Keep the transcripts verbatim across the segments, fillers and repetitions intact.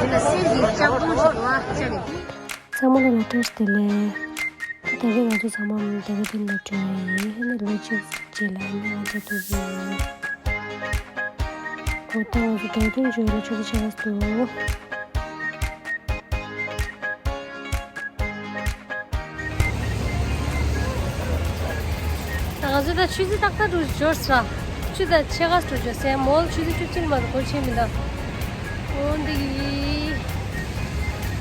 ལ་གསེར་གྱི་ལྕགས་སྒྲོག་ཞིག་འདུག་ཨ། ལྕགས་ཀྱི། ཚང་མ་ལ་བཀྲ་ཤིས་བདེ་ལེགས། ད་རེས་ང་ཚོ་ཚང་མ་ད་རེས་འདི་ལ་འགྲོ་ཡ་ཡིན། ཧེ་ནས་ལོ་གཅིག་རྗེས་ལ་ཨ་ནི་ང་ཚོ་ཐུག་གི་ཡིན། གོ་ད་ང་ཚོ་འགྲོ་དོན་བརྗོད་ལ་ཆུ་ཚོད་ཆ་ག་འདུག་ང་ཚོ་ད་ཆུ་ཚོད་ཏག་ཏག་འགྲོ་འབྱོར་ས། ཆུ་ཚོད་ཕྱེད་ཀ་འགྲོ་འབྱོར་སའི་མོལ་ཆུ་ཚོད་བཅུ་གཅིག་མ་གཏོགས་སྒོ་ཕྱེ་མི་འདུག་འོ་འདི་གི།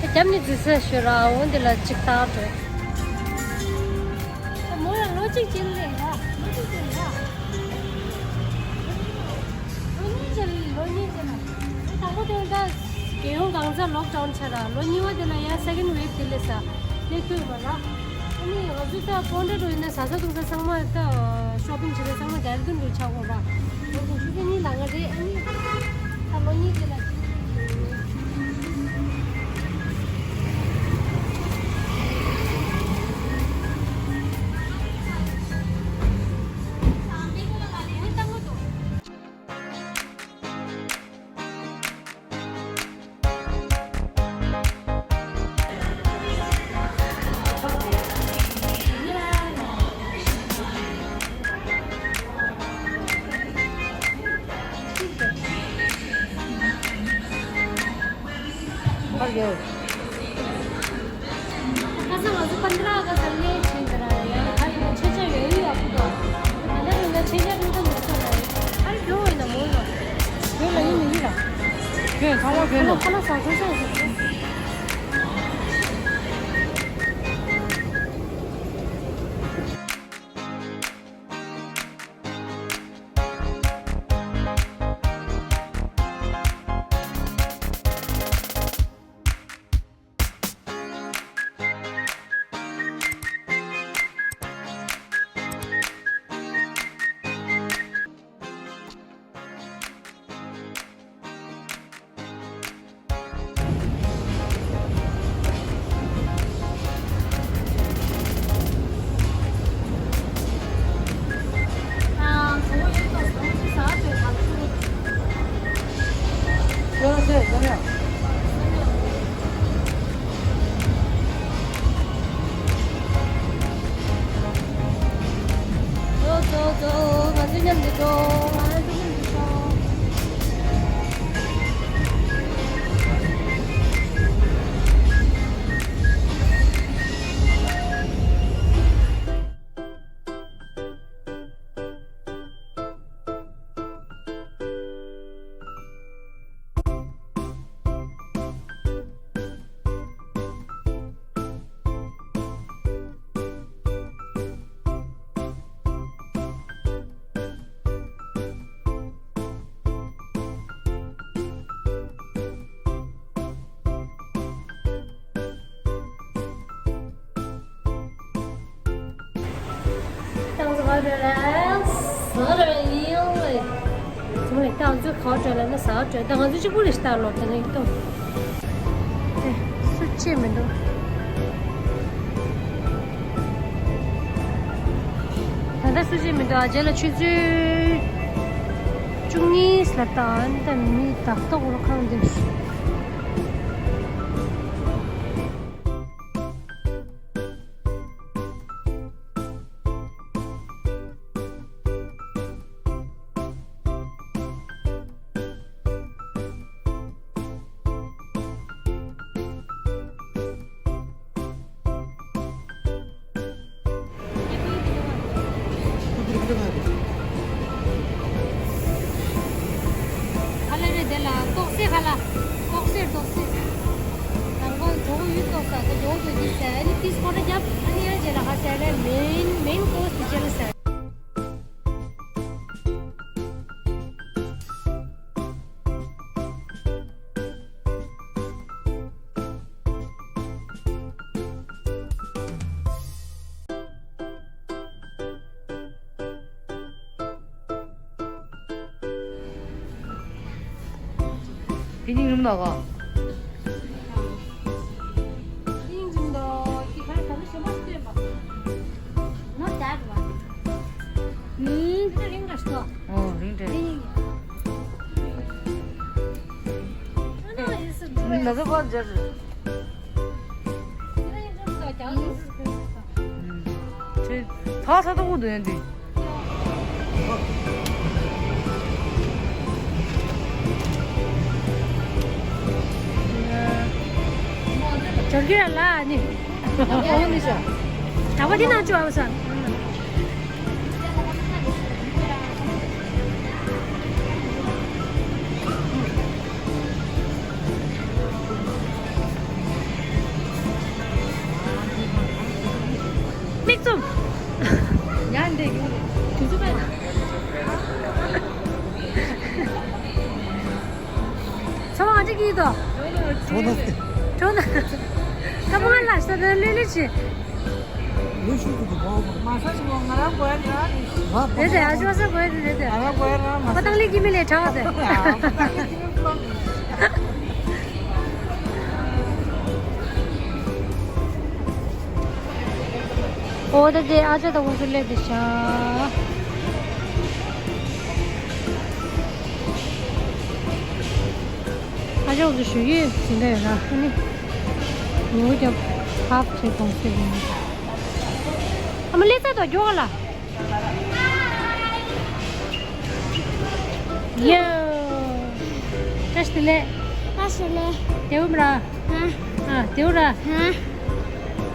རྒྱབ་ནས་འཛུལ་ས་ཤོད་ར། འོ་འདི་ལ་ཅིག་ལྟ་འགྲོ། མོལ་ལ་ལོ་གཅིག་ཕྱིན་ལས་ར། ལོ་གཅིག་ཕྱིན་ར། ལོ་གཉིས་ཅན། ལོ་གཉིས་ཅན་ན། དང་པོ་དེ་ད་རྒྱལ་ཡོངས་གང་ཚ་ལོག་ཌའུན་ཆགས་ར། ལོ་གཉིས་པ་དེ་ལ་ཡང་སེ་ཀེན་ཝེབ་དེ་ལས་ས་སླེབས་ཐུབ་པ་ར། ཨ་ནི་ང་ཚོ་ད་ཕོན་ཌ་རུ་ཡིན་ན་ཟ་ས་འཐུང་ས་ཚང་མ་ད་ཤོ་པིང་བྱེད་ས་ཚང་མ་ཌེར་ཌུན་རུ་ཆགས་དགོས་ར། ལོ་དུང་ཕྱུགས་གཉིས་ལ་ང་རེད། ཨ་ནི་ད་ལོ་གཉིས་དེ་ལ་ཁ་སང་ང་ཚོ་པན་དྲ་ཨ་ག་སི་ལ་ཕྱིན་ད་ར་ཡང་ཁ་ཡོད་ཆེ་ཆེ་ཡོད་ཡོད་ཨ་ཁུ་ཏོ། ད་ལྟ་རུ་ན་ཆེ་ཆེ་རུ་ཏོ་ཡོད་ས་ར། ཨ་རི་གྱོ་ཡིན་ན་མོ་ལ། གྱོ་ལ་ཡིན་མི་ཡིན་ར། གྱོ་ཁ་ལ་གྱོ་ལ། ཁ་ལ་ཁ་ལ་ས་ཁ་ས་ཡོད་ས། ཙོ་ཙོ་ཙོ། ང་ཚོ་མཉམ་དུ་འགྲོ། ང་ཚོ་མཉམ་དུ་འགྲོ། ཏང་ཙུ་ག་རེ་ལ་ཟ་རེ་ཡིན་ལེ། ཚང་མ་ལ་ཏང་ཙུ་ག་རེ་ལ་ན་ཟ་རེ། ད་ང་ཚོ་གཅིག་པུ་ལས་ལྟ་ལོ་ད་ནི་ཏོ། ཨེ། སུ་ཅི་མི་འདུག་ད་ལྟ་སུ་ཅི་མི་འདུག་ཨ་རྗེས་ལ་ཆུ་ཚོད་བཅུ་གཉིས་ལ་ད་ཨ་ནི་ད་མི་དག་ཏོག་རུ་ཁང་འདི། ཁ་ལ་རེ་དེ་ལ་ཏོག་སེ་ཁ་ལ། ཏོག་སེ་ཏོག་སེ། དང་པོ་གྲོགས་ཡུལ་ཏོག་ས་ད་ཇོ་ཏོ་ཅི་ཟེར་ཨ་ནི་ཏིས་ཁོ་ར་རྒྱབ་ཨ་ནི་ཡ་རྗེས་ལ་ཁ་ཟེར་རེ་མེན་མེན་ཀོ་སི་དེ་ཅི་ལ་ཟེར། དེ་སྙིང་རུམ་ནོ་ག་སྙིང་རུམ་ནོ་དེ་གར་ད་ནི་ཞོ་མ་སྟོན་པ། Not that one. ཨུམ། དེ་རིང་ག་སྟོ། ཨོ་རིང་དྲན། རིང་། ཨ་ནི་ཡིན་སྲིད། ན་ཚ་བར་འཇར། ཚ་ཚ་ཏོག་ཏོག་འདུག་ཡང་འདི། འབྱོར་གྱི་ར་ལ་ཨ་ནི། འོང་ནི་ཤ། ད་བ་འདི་ནང་བཅུག་ཨ་བ་ས། མིག་བཙུམ། ཡང་འདི་གི་དུས་ཚོད་པ། ཚང་མ་ང་ཅིག་གིས་དོ། ཁྲོ་ན། ཁྲོ་ན། ཁ་མ་ལ་ས་ད་ལེ་ལེ་ཆེ། ལུས་ཤུགས་ཀྱི་དུ་བ། མ་ས་ཞིག་ང་རང་གོ་ཡ་ར། རེད་དེ་ཨ་ཞོ་ས་གོ་ཡ་རེད་དེ། ང་རང་གོ་ཡ་ར་མ་ས། ཕ་ཏང་ལི་གི་མི་ལས་ཁྲ་བ་དེ། ཕ་ཏང་ལི་གི་མི་ལས། ཨོ་ད་དེ་ཨ་ཅག་དང་ཁོང་ཚོ་སླེབས་དེ་ཤ། ཨ་ཅག་ཚོ་ཞུ་ཡིག་ཟིན་པ་ཡོད་ན་ཨ་ནི། ཉིན་མོ་རྒྱབ་ཧབ་བྱེད་གཏོང་ཟེར་ཡིན། ཨ་མ་ལེ་ཚ་དོ་མགྱོགས་ལ། ཡོ། བཀྲ་ཤིས་བདེ་ལེགས། བཀྲ་ཤིས་བདེ་ལེགས། བདེ་བོ་མ་ར། ཨ། ཨ་བདེ་བོ་ར། ཨ།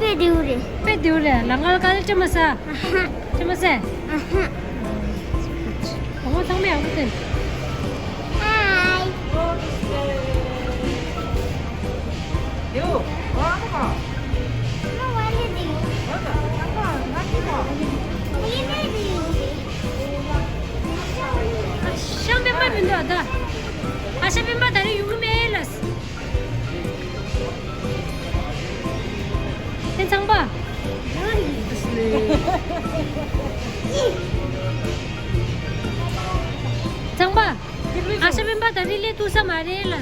དཔེ་བདེ་བོ་རེད། དཔེ་བདེ་བོ་རེད། ལ་ང་ལ་དཀའ་ལས་སྤྲད་མ་ས། ཨ་ཧ། སྤྲད་མ་ས། ཨ་ཧ། བུ་མོ་ཚང་མས་ཡག་པོ་བསྟན། ཧའི། ཨ་ཤ་སྤེན་པ་མི་འདུག་ཨ་ད། ཨ་ཤ་སྤེན་པ་ད་རེས་ཡོང་གི་མེད་ལ། ཨེ་ཚངས་པ། ཚངས་པ། ཨ་ཤ་སྤེན་པ་ད་རེས་སླེབས་ཐུབ་ས་མ་རེད་ལ།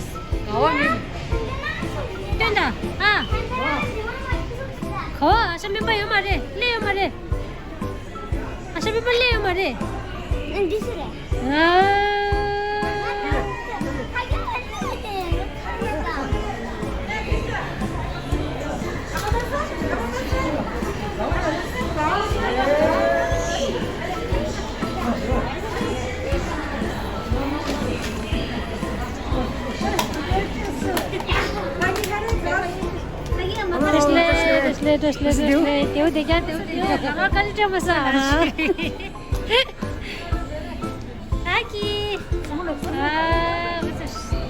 ག་བ་མིན། སྟོན་ད། ཨ། ག་བ་ཨ་ཤ་སྤེན་པ་ཡོད་མ་རེད། སླེབས་ཡོད་མ་རེད། ཨ་ཤ་སྤེན་པ་སླེབས་ཡོད་མ་རེད། ཨ་འདི་སུ་རེད། ཨ། བཀྲ་ཤིས་བདེ་ལེགས། བཀྲ་ཤིས་བདེ་ལེགས། བདེ་བོ་བདེ་རྐྱང་བདེ་བོ་བདེ་རྐྱང་། ང་དཀའ་ལས་སྤྲད་མ་སོང་། ཨ་ཀི། ཨ།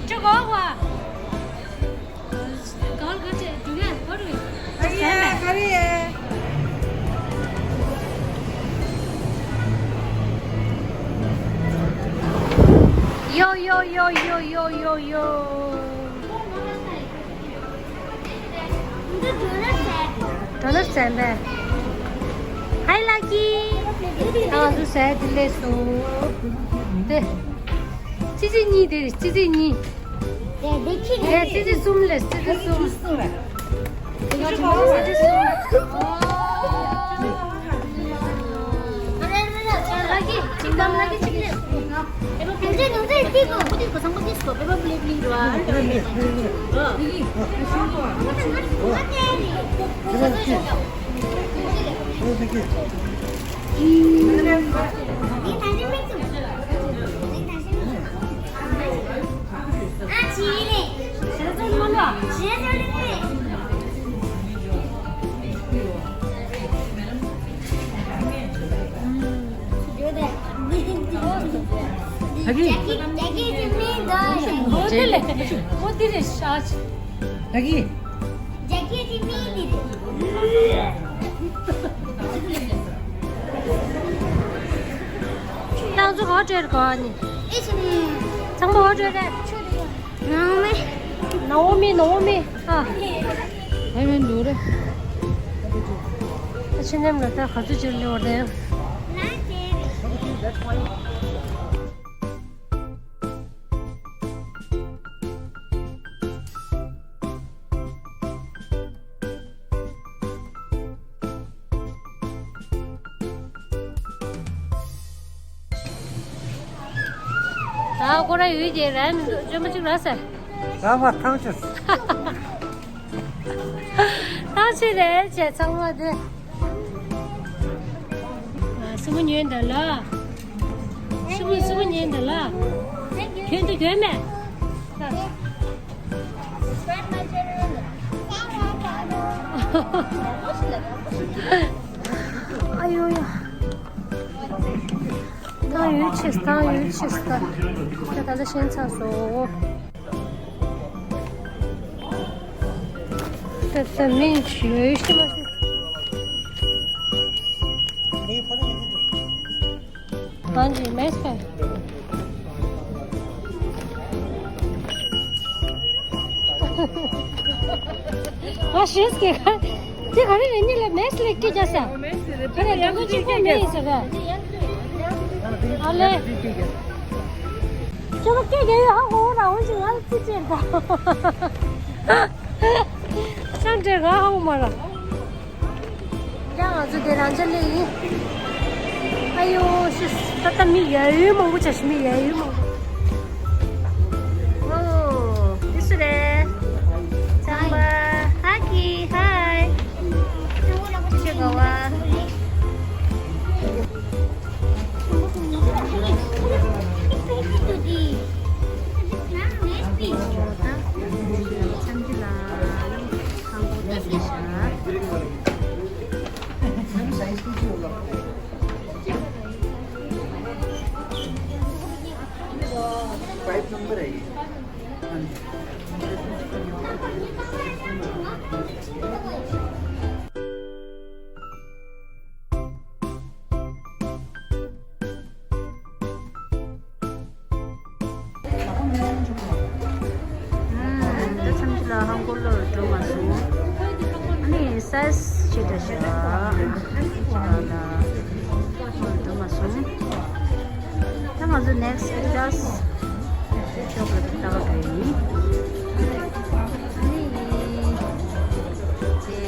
ཁྱོད་ག་བ། ག་བ་ག་བྱེད་འགྲོ་ག་ག་རེ། ཨ་ཡེ་ག་རེ། ཡོ་ཡོ་ཡོ། འགྲོ་ནས་ཟས། ཧའི་ལ་ཀི། ད་ང་ཚོ་ཟས་འདི་ལས་སོ། དེ། ཙི་ཙི་གཉིས་དེ་རེད། ཙི་ཙི་གཉིས། དེ་དེ་ཁྱི་རེད། དེ་ཙི་ཙི་གསུམ་ལས། ཙི་ཙི་གསུམ། ཙི་ཙི་གསུམ། ཨ་རེ་རེ་རེ། ལ་ཀི། ཅིང་དམ་ལ་ཀི་ཅིག་ལས། ཨ་ཀི། ཨོ་དེ་ལས། ཨོ་དེ་རེད་ཤག་ཨ་ཀི། ཏང་ཚོ་ཧོ་ཊེལ་གོ་ནི། ཚང་མ་ཧོ་ཊེལ་རེད། ནའོ་མི། ནའོ་མི། ནའོ་མི། ཨ། ཨེ་མེན་ལོ་རེ། ཨ་ཕྱི་ནས་ང་ད་ག་ཚོད་ཅིག་ལེ་བར་དེ། ཨ་ཁོ་ར་ཡུལ་གྱི་ར་མི་འདུག་ཅོ་མ་གཅིག་ར་ཟེར། ར་མ་ཐང་ཆུ། ཐང་ཆད་རེད་བྱས་ཚང་མ་དེ། ཨ། སྲུ་མོ་ཉོས་འདུག་ལ། སྲུ་མོ་སྲུ་མོ་ཉོས་འདུག་ལ། གྱོན་འདུག་གྱོན་མེད། ཨ་ཡོ་ཡོ། ཐང་ཡོད་ཆེ་ཐང་ཡོད་ཆེ། ད་ད་ལྟ་ཤེས་ཚར་སོང་། ད་ད་མིན་ཞུ་ཞུ་མ་ཞུ། ང་འཇིགས་མེད་ཟེར། ང་ཞེས་སྐད་ཁ། དེ་ག་རེ་རེད། གཉིད་ལས་མེད་ལས་སྐད་རྒྱག་ས། ཁ་ནས་ལྡང་གི་གཅིག་པོ་མེད་ཡིན་ཟེར་ག་ཨ་ལེ། ཁྱོད་སྐད་རྒྱག་ཡོད་ཧ་གོ་ར་འོན་ཅིག་ང་ལ་ཙི་ཙི་རེད་ད། ཤང་འདྲེ་ང་ཧ་གོ་མ་ར། ཡ་ང་ཚོ་དེ་རང་ཅག་ལས་ཡིན། ཨ་ཡོ་ཤི། ད་ལྟ་མི་ཡ་ཡོད་མང་པོ་བྱ་ཞིག་མི་ཡ་ཡོད་མང་པོ། ཨོ། འདི་སུ་རེད། ཚང་མ། ཧ་ཀི་ཧའི། ཅི་ཞིག་ག་བ། ད་མཚམས་ཅིག་ལ་ཧང་གོ་ལོར་འགྲོ་མ་སོང་། ཨ་ནི་སའི་ཛི་ཆེ་དྲགས་ཤག་ཨ་ནི་ཅིག་ལ་ལོར་འགྲོ་མ་སོང་། ད་ང་ཚོ་ནེག་སི་ཨེ་ཌི་ཌ་ཨེ་སི་ཤོབ་ལ་ལྟ་ག་འགྲོ་ཡིན། ཨ་ནི། ཅེ།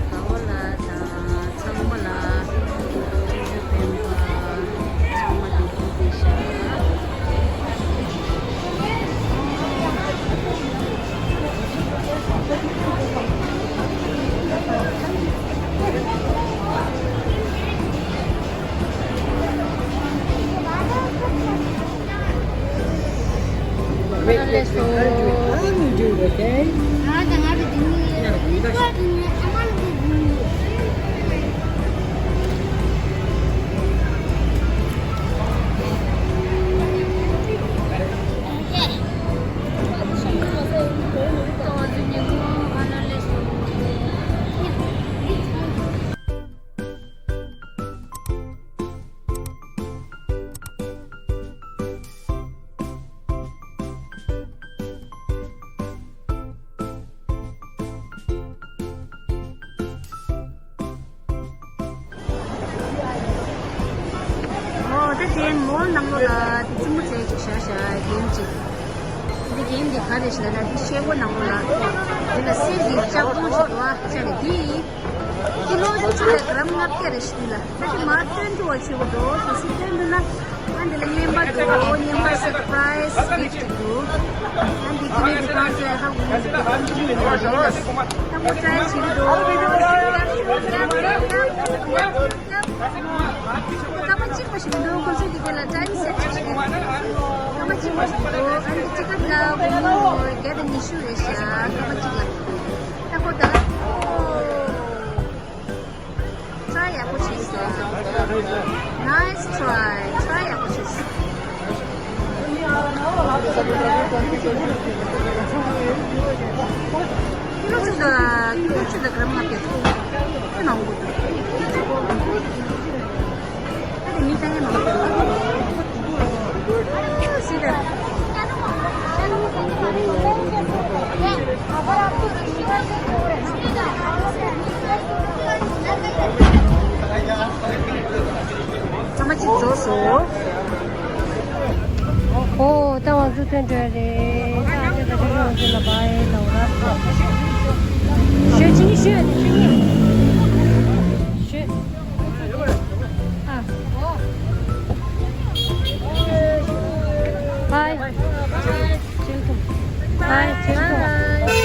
དགའ་བོ་ལགས་དང་ཚང་མ་ལ་ཐུགས་རྗེ་ཆེ། སྤེན་པ་ཚང་མ་དེ་ཐུགས་རྗེ་ཆེ། ཨོ་དེ་དེ་མོལ་ནང་ལོགས་ལ་དེ་རྩེད་མོ་རྩེ་ཅིག་བཞག་བཞག་གེམ་ཅིག་དེ་གེམ་དེ་ག་རེ་ཞིག་ལབ་ན་དེ་ཤེལ་སྒོ་ནང་ལོགས་ལ་དེ་ལ་གསེར་གྱི་ལྕགས་སྒྲོག་ཅིག་འདུག་ཨ། ལྕགས་རེད་དེ། ཀི་ལོ་གཅིག་ལ་གྲམ་ལྔ་བརྒྱ་རེ་ཞིག་འདུག་ལ། ད་དེ་མར་བཏོན་འགྲོ་བ་བྱེད་དགོས་འགྲོ། དེ་སུ་བཏོན་འདུག་ན། ཨ་འདི་ལ་རྔན་པ་འདུག་རྔན་པ་སར་པ་རའི་སི་གིཕ་ཊི་འདུག་ཨ་འདི་ཀི་ལོ་གཅིག་གང་ཚད་ཧ་གོ་མི་འདུག་ད་ཁོ་ཊ་རའི་བྱེད་ཀྱི་འདུག་སྐར་མ་གཅིག་པ་ཞིག་འདུག་ཁོ་ཚོས་དེ་ག་ལ་ཊའིམ་སེཊ་བྱེད་ཀྱི་འདུག་སྐར་མ་གཅིག་པ་ཞིག་འདུག་ཨ་འདི་ཊི་ཀེ་ཊི་ལ་སྒོར་མོ་བརྒྱ་དང་ཉི་ཤུ་རེད་ཤག་སྐར་མ་གཅིག་ལ། ད་ཁོ་ད། ཊྲའི་ཡག་པོ་བྱས་སོང་། Nice try. ཊྲའི་ཡག་པོ་བྱས་སོང་། ཀི་ལོ་གཅིག་དང་ཀི་ལོ་གཅིག་དང་གྲམ་ལྔ་བརྒྱ་ཐུག་དེ་མང་པོ་འདུག་ད་དེ་མི་ལྟ་མཁན་མང་པོ་འདུག་སྐར་མ་གཅིག་རྫོགས་སོང་། ཨོ་ད་ང་ཚོ་ཐོན་འགྲོ་ཡ་རེད། ད་ཨ་ཅག་ད་ཅག་ང་ཚོ་ལ་བྷའི་ལབ་ར། ཞོ་ཆི་ངི་ཞོ་ཆི་ངི་ཞོ། ཨ། བྷའི། བྷའི། བྷའི།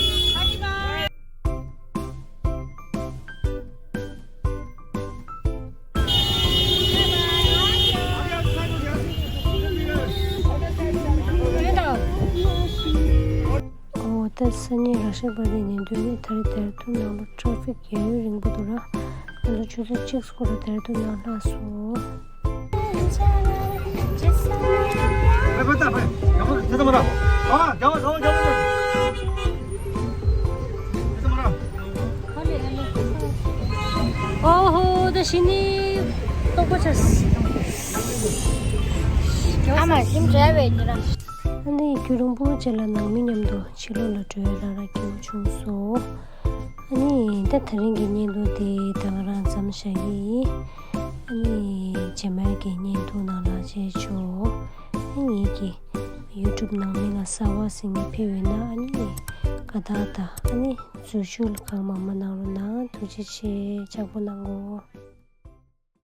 འོ་ད་སང་ཉིན་ར་ཤ་བར་དེ་ཉིན་དུས་ནི་ད་རེས་དེར་ཐུག་ནང་ལ་ཊ་རེ་ཕིག་ཡོད་ཡོད་རིང་པོ་འདུག་ར། ང་ཚོ་ཆུ་ཚོད་གཅིག་སྐོར་ལ་དེར་ཐུག་ནང་ལྷག་སོང་། ཨོ་ཧོ། ད་ཤི་ནི་ཏོག་པ་ཆགས། ཨ་མ་ཞིམ་བྱས་པས་ཉི་ར། ཨ་ནི་རྒྱུན་རིང་པོ་རྗེས་ལ་ནང་མི་མཉམ་དུ་ཕྱི་ལོགས་ལ་འགྲོ་ཡ་རང་རང་སྐྱིད་པོ་བྱུང་སོང་། ཨ་ནི་ད་དེ་རིང་གི་བརྙན་ཐུང་དེ་ད་ག་རང་མཚམས་བཞག་གི་ཡིན། ཨ་ནི་རྗེས་མའི་གི་བརྙན་ཐུང་ནང་ལ་མཇལ་ཆོག་ཨ་ནི་ངེད་ཀྱི་ཡུ་ཊུབ་ནང་མི་ལ་གསར་པ་ཟིན་ནས་ཕེབས་ཡོད་ན་ཨ་ནི་དགའ་རྟགས་དང་ཨ་ནི་འཛུལ་ཞུགས་གང་མང་མང་གནང་རོགས་གནང་། ཐུགས་རྗེ་ཆེ། ལྕགས་པོ་གནང་གོ།